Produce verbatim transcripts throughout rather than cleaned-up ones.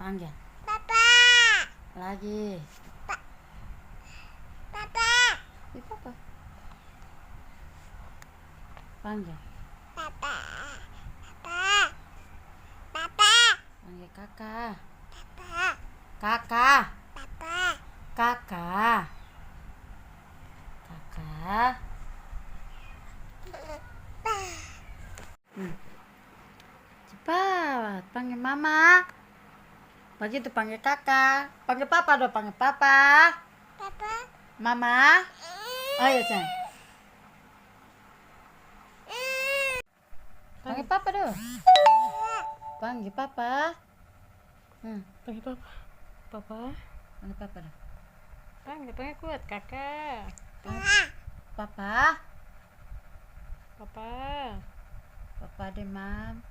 Panggil. Papa. Lagi. Pa-, papa. Di papa. Panggil. Papa. Papa. Papa. Panggil kaka. Papa. Kaka. Papa. Kaka. Kaka. Papa. Hmm. Cepat, panggil mama. Begitu panggil kaka. Panggil papa do, panggil papa. Papa. Mama. Ayo, sayang. Panggil papa do. Panggil papa. Hmm. Panggil papa. Papa. Panggil papa do. Panggil, panggil kuat, kaka. Papa. Papa. Papa de, mam.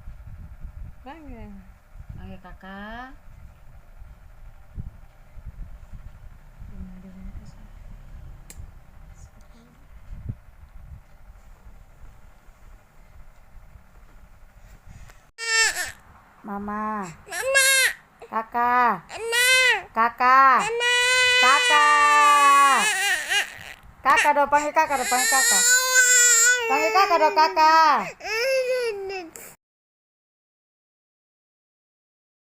Panggil. Panggil kaka. Mama. Mama. Kaka. Mama. Kaka. Mama. Kaka. Kaka do, panggil kaka do, panggil kaka. Panggil kaka do, kaka.